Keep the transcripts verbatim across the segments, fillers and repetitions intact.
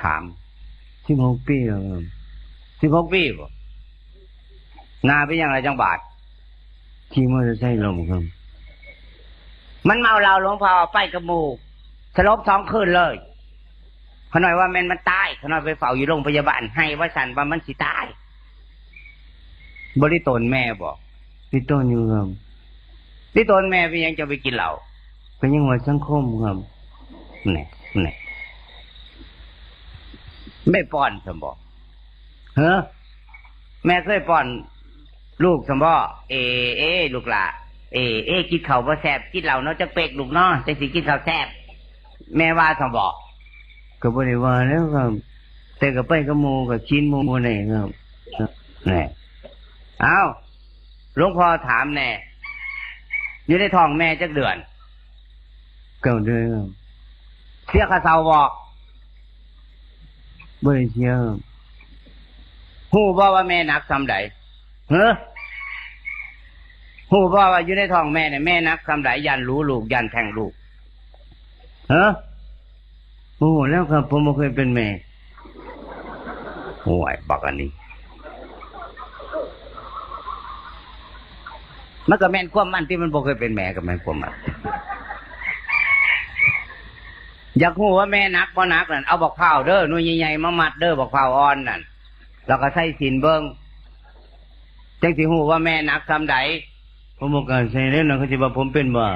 ถาม สิบหกปีแล้วครับ สิบหกปีบ่ หน้าเป็นหยังล่ะจังบาด ขี่มอเตอร์ไซค์ล้มครับ มันเมาเหล้า หลวงพ่อ ไปกับหมู่ สลบสองคืนเลย ขน้อยว่าแม่นมันตาย ขน้อยไปเฝ้าอยู่โรงพยาบาล ไห้ว่าซั่นว่ามันสิตาย บ่ได้ตนแม่บ่ ได้ตนอยู่ครับ ได้ตนแม่เป็นหยังจะไปกินเหล้า ก็ยังว่าสังคมครับ แหน่ แหน่ แม่ป้อนซั่นบ่ เฮ้อ แม่เคยป้อนลูกซั่นบ่ เอ เอ ลูกหล่า เอ เอ กินข้าวบ่แซ่บ กินเหล้าเนาะจักเป๊กลูกเนาะ จังสิกินข้าวแซ่บ แม่ว่าซั่นบ่ ก็บ่ได้ว่าแล้วครับ แต่ก็ไปกับหมู่ ก็กินหมู่นี่ครับ แหน่ เอ้า หลวงพ่อถามแหน่ อยู่ในท้องแม่จักเดือน เก้าเดือนครับ เสียค่าเช่าบ่ บ่ได้เสียครับ ฮู้บ่ว่าแม่หนักส่ำใด เฮ้อ ฮู้บ่ว่าอยู่ในท้องแม่เนี่ย แม่หนักส่ำใด ย้านหลูลูก ย้านแท้งลูก เฮ้อ โอ้ แล้วครับ ผมบ่เคยเป็นแม่ โอ้ย บักอันนี้ มันก็แม่นความมันที่มันบ่เคยเป็นแม่ ก็แม่นความมัน อยากฮู้ว่าแม่หนักบ่หนักนั่น เอาบักพร้าวเด้อ หน่วยใหญ่ๆ มามัดเด้อ บักพร้าวอ่อนนั่น แล้วก็ใส่ศีลเบิ่ง จังสิฮู้ว่าแม่หนักส่ำใด ผมบ่กล้าใส่เด้อนะ เขาสิว่าผมเป็นบ้า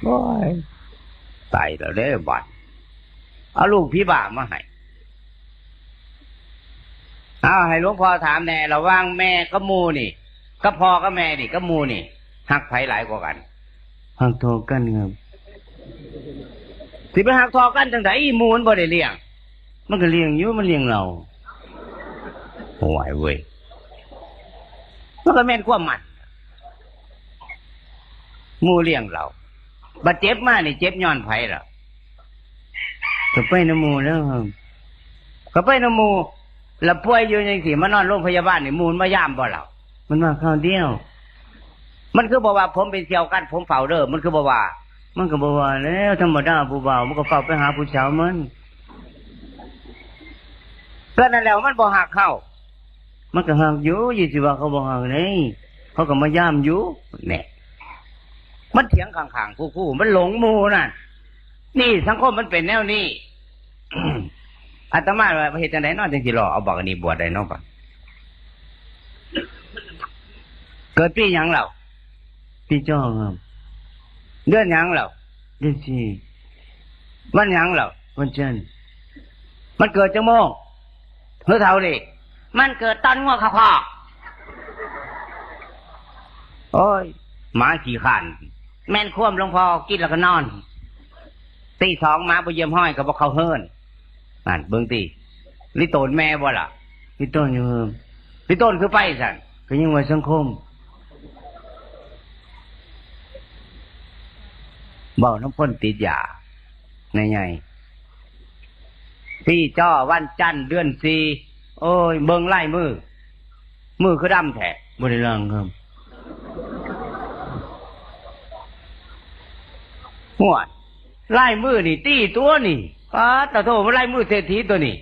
โอ้ย ตายแล้วเด้อบัด เอาลูกผีบ้ามาให้ เอาให้หลวงพ่อถามแหน่ ระหว่างแม่กับหมู่นี่ กับพ่อกับแม่นี่ กับหมู่นี่ ฮักไผหลายกว่ากัน ฮักเท่ากันครับ สิไปฮักเท่ากันจังใด หมู่มันบ่ได้เลี้ยง มันก็เลี้ยงอยู่ มันเลี้ยงเรา โอ้ยเว้ย มันก็แม่นความมัน หมู่เลี้ยงเรา บัดเจ็บมานี่เจ็บย้อนไผล่ะ ก็ไปนำหมู่แล้วครับ ก็ไปนำหมู่ แล้วป่วยอยู่จังซี่ มานอนโรงพยาบาลนี่ หมู่มันมายามบ่ล่ะ มันมาคราวเดียว มันคือบ่ว่าผมเป็นเสี่ยวกัดผมเฝ้าเด้อ มันคือบ่ว่า มันก็บ่ว่าแล้ว ธรรมดาผู้บ่าวมันก็เฝ้าไปหาผู้สาวมัน ก็นั่นแหละ มันบ่ฮักเฮา มันก็ฮักอยู่ ยี่สิว่าเขาบ่ฮักเด้ เขาก็มายามอยู่ แหน่ มันเถียงข้างๆ คู่ๆ มันหลงหมู่นั่น นี่สังคมมันเป็นแนวนี้ อาตมาว่าเฮ็ดจังใด๋เนาะ จังสิรอเอาบักอันนี้บวชได้เนาะ บัด เกิดปีหยังเล่า ปีจอครับ เดือนหยังเล่า เดือนสี่ วันหยังเล่า วันจันทร์ มันเกิดจังโมง เฮ้อเฒ่านี่ มันเกิดตอนงัวเข้าคอก โอ้ย หมาขี้คร้าน แม่นความหลวงพ่อ กินแล้วก็นอน ตีสองหมาบ่เยี่ยมฮ้อยก็บ่เข้าเฮือน นั่นเบิ่งติ ลิโตนแม่บ่ล่ะ ลิโตนอยู่ครับ ลิโตนคือไปซั่น ก็ยังว่าสังคม เว้านำคนติดยา นายใหญ่ พี่จ้อวันจันทร์เดือนสี่ โอ้ย เบิ่งลายมือ มือคือดำแท้ บ่ได้ล้างครับ ฮวด ลายมือนี่ตี้ตัวนี่ ป๊าดตะโธ่ มันลายมือเศรษฐีตัวนี่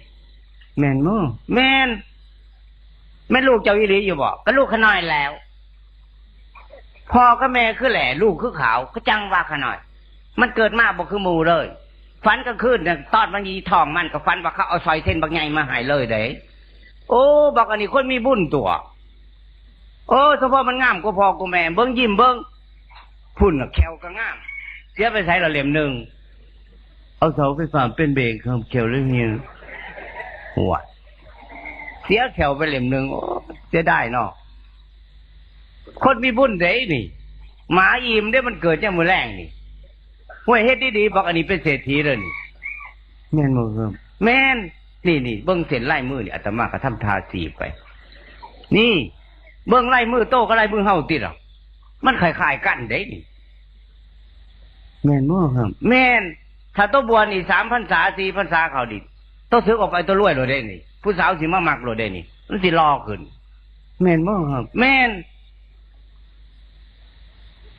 แม่นบ่ แม่น แม่นลูกเจ้าอีหลีอยู่บ่ ก็ลูกข้าน้อยแล้ว พ่อกับแม่คือแหล่ ลูกคือขาว ก็จั่งว่าข้าน้อย มันเกิดมาบ่คือหมู่เลย ฝันกลางคืนน่ะ ตอนมันอยู่ท้องมันก็ฝันว่าเขาเอาสร้อยเส้นบักใหญ่มาให้เลยเด้ โอ้ บักอันนี้คนมีบุญตัว โอ้ เฉพาะมันงามกว่าพ่อกว่าแม่ เบิ่งยิ้มเบิ่ง พุ้นน่ะแข้วก็งาม เสียไปไสละเล่มหนึ่ง เอาเสาไฟฟ้าเป็นเบรกครับ แข้วเลยเหี่ย หัว เสียแข้วไปเล่มหนึ่ง โอ้ เสียดายเนาะ คนมีบุญเด้นี่ หมาอิ่มเด้ มันเกิดยามมื้อแลงนี่ ห้วย เฮ็ดดีๆ บักอันนี้เป็นเศรษฐีเลยนี่ แม่นบ่ครับ แม่น นี่ๆ เบิ่งเส้นลายมือนี่ อาตมาก็ทำท่าสีไป นี่ เบิ่งลายมือโตกับลายมือเฮาติล่ะ มันคล้ายๆกันเด้นี่ แม่นบ่ครับ แม่น ถ้าโตบวชนี่ สามพรรษา สี่พรรษาเข้านี่ โตสึกออกไปโตรวยโลดเด้นี่ ผู้สาวสิมามักโลดเด้นี่ มันสิหล่อขึ้น แม่นบ่ครับ แม่น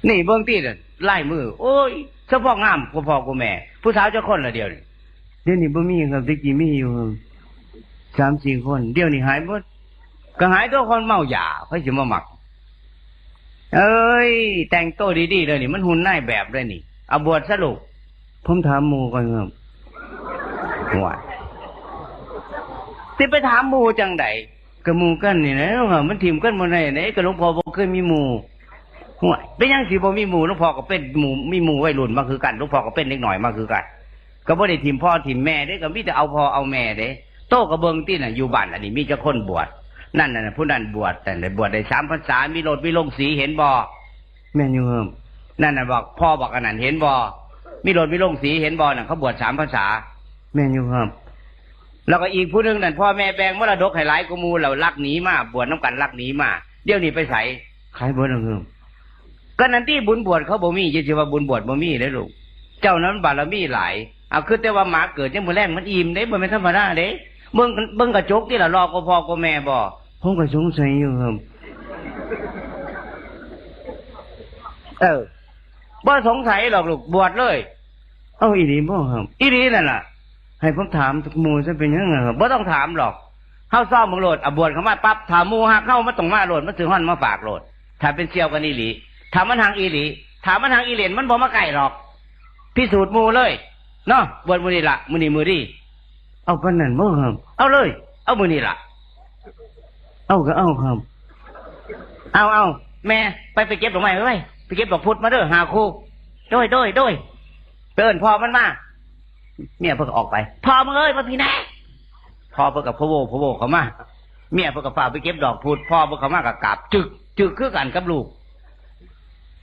นี่เบิ่งติล่ะ ลายมือ โอ้ย เฉพาะงามกว่าพ่อกว่าแม่ ผู้สาวจักคนละเดี๋ยวนี้ ดี๋ยวนี้บ่มีครับ แต่กี้มีอยู่ครับ สามสี่คน เดี๋ยวนี้หายหมด ก็หายตัวคนเมายา ไผสิมามัก เอ้ย แต่งตัวดีๆ เดี๋ยวนี้มันหุ่นนายแบบเลยนี่ เอาบวชซะลูก ผมถามหมู่ก่อนครับ ว่า สิไปถามหมู่จั่งใด ก็หมู่กันนี่แหละครับ มันถิ่มกันบ่ได้เด้ ก็หลวงพ่อบ่เคยมีหมู่ ห่วย เป็นหยังสิบ่มีหมู่ หลวงพ่อก็เป็นหมู่ มีหมู่วัยรุ่นมาคือกัน หลวงพ่อก็เป็นเด็กน้อยมาคือกัน ก็บ่ได้ถิ่มพ่อถิ่มแม่เด้ ก็มีแต่เอาพ่อเอาแม่เด้ โตก็เบิ่งติน่ะ อยู่บ้านอันนี้มีจักคนบวช นั่นน่ะ ผู้นั้นบวช นั่นน่ะบวชได้สามพรรษา มีรถมีโรงสี เห็นบ่ แม่นอยู่ครับ นั่นน่ะบอก พ่อบอกอันนั้น เห็นบ่ มีรถมีโรงสี เห็นบ่ นั่นเขาบวชสามพรรษา แม่นอยู่ครับ แล้วก็อีกผู้หนึ่งนั่น พ่อแม่แบ่งมรดกให้หลายกว่าหมู่ แล้วลักหนีมา บวชนำกันลักหนีมา เดี๋ยวนี้ไปไส ขายเบิดแล้วครับ ก็นั่นที่บุญบวชเขาบ่มี อย่าสิว่าบุญบวชบ่มีเด้อลูก เจ้านั้นบารมีหลาย เอา คือแต่ว่าหมาเกิดยังบ่แลงมันอิ่มเด้ บ่แม่นธรรมดาเด้ เบิ่ง เบิ่งกระจกติล่ะ หล่อกว่าพ่อกว่าแม่บ่ ผมก็สงสัยอยู่ครับ เออ บ่สงสัยหรอกลูก บวชเลย เอาอีหลีบ่ครับ อีหลีนั่นล่ะ ให้ผมถามหมู่ซะเป็นหยังล่ะครับ บ่ต้องถามหรอก เฮาซ้อมเบิ่งโลด อ่ะ บวชเข้ามาปั๊บ ถ้าหมู่ฮักเฮา มันต้องมาโลด มันสิฮ้อนมาฝากโลด ถ้าเป็นเสี่ยวกันอีหลี ถ้ามันฮักอีหลี ถ้ามันฮักอีเหรียญ มันบ่มาใกล้หรอก พิสูจน์หมู่เลย เนาะ บวชมื้อนี้ล่ะ มื้อนี้มื้อดี เอาปานนั้นบ่ครับ เอาเลย เอามื้อนี้ล่ะ เอาก็เอาครับ เอา เอา แม่ ไป ไปเก็บดอกไม้ไว้ ไปเก็บดอกพุดมาเด้อ ห้าคู่ โดย โดย โดย ไปเอิ้นพ่อมันมา เมียเพิ่นก็ออกไป พ่อมึงเอ้ย มาพี้แหน่ พ่อเพิ่นก็พะโว พะโวเข้ามา เมียเพิ่นก็ฟ้าวไปเก็บดอกพุด พ่อเพิ่นเข้ามาก็กราบ จึก จึกคือกันกับลูก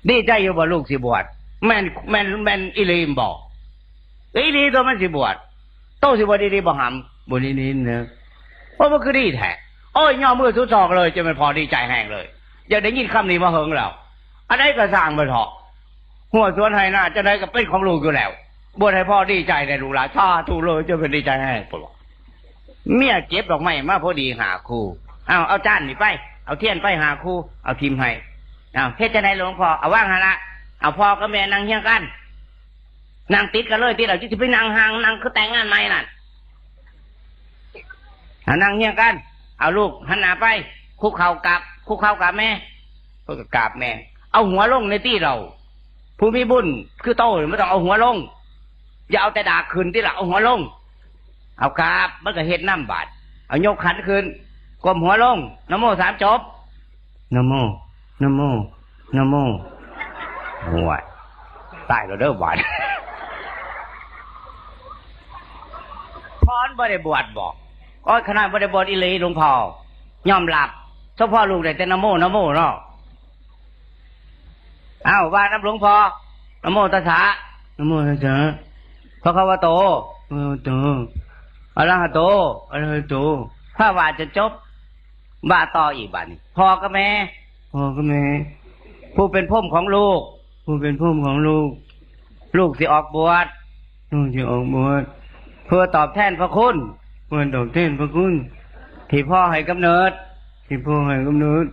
ดีใจอยู่บ่ลูกสิบวช แม่น แม่น แม่นอีหลีบ่ อีหลีตัวมันสิบวช โตสิบวชอีหลีบ่หำ บ่ได้ยินเด้อ โอ้ มันคือดีแท้ โอ้ย ย่อมือสุดศอกเลย จะเป็นพ่อดีใจแฮงเลย อยากได้ยินคำนี้มาเหิงแล้ว อันใดก็สร้างไปเถาะ หัวสวนไฮ่นาจั่งใดก็เป็นของลูกอยู่แล้ว บวชให้พ่อดีใจแด่ลูกหลาน สาธุเลย จะเป็นดีใจแฮง เพิ่นว่า เมียเก็บดอกไม้มาพอดีห้าคู่ เอา เอาจานนี่ไป เอาเทียนไปห้าคู่ เอาถิ่มให้ เอา เฮ็ดจั่งใดหลวงพ่อ เอาวางหั่นละ เอาพ่อกับแม่นั่งเฮียงกัน นั่งติดกันเลยติ เราจะไปนั่งห่าง นั่งคือแต่งงานใหม่นั่น เอานั่งเฮียงกัน เอาลูกหันหน้าไป คุกเข่ากราบ คุกเข่ากราบแม่ เพิ่นก็กราบแม่ เอาหัวลงในตี้เรา ผู้มีบุญคือโตนี่มันต้องเอาหัวลง อย่าเอาแต่ดากขึ้นติล่ะ เอาหัวลง เอากราบ มันก็เฮ็ดนำบาด เอายกขันขึ้น ก้มหัวลง นะโมสามจบ นะโม นะโม นะโม โอ้ย ตายแล้วเด้อบาด พ่อมันบ่ได้บวชบ่ โอ้ย ขนาดบ่ได้บวชอีหลีหลวงพ่อ ยอมรับ เฉพาะลูกได้แต่นะโม นะโมเนาะ อ้าว ว่านำหลวงพ่อ นะโมตัสสะ นะโมตัสสะ ภะคะวะโต ภะคะวะโต อะระหะโต อะระหะโต ถ้าว่าจะจบ ว่าต่ออีกบาดนี้ พ่อกับแม่ พ่อกับแม่ ผู้เป็นพรหมของลูก ผู้เป็นพรหมของลูก ลูกสิออกบวช ลูกสิออกบวช เพื่อตอบแทนพระคุณ เพื่อตอบแทนพระคุณ ที่พ่อให้กำเนิด ที่พ่อให้กำเนิด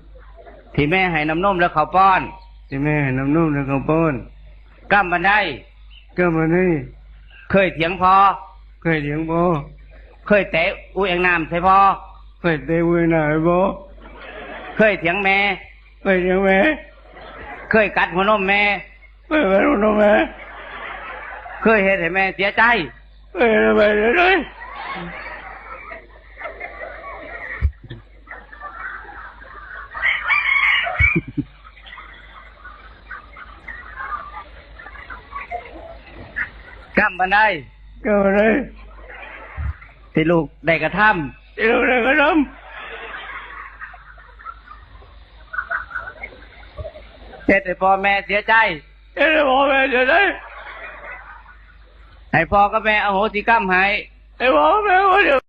ที่แม่ให้น้ำนมและข้าวป้อน ที่แม่ให้น้ำนมและข้าวป้อน กำบันได กำบันได เคยเถียงพ่อ เคยเถียงพ่อ เคยเตะอุยแอ่งน้ำใส่พ่อ เคยเตะอุยแอ่งน้ำใส่พ่อ เคยเถียงแม่ เคยเถียงแม่ เคยกัดหัวนมแม่ เคยกัดหัวนมแม่ เคยเฮ็ดให้แม่เสียใจ เคยเฮ็ดให้แม่เสียใจ กำบันได กำบันได ที่ลูกได้กระทำ ที่ลูกได้กระทำ เฮ็ดให้พ่อแม่เสียใจ เฮ็ดให้พ่อแม่เสียใจ ให้พ่อกับแม่อโหสิกรรมให้ ให้พ่อกับแม่อโหสิ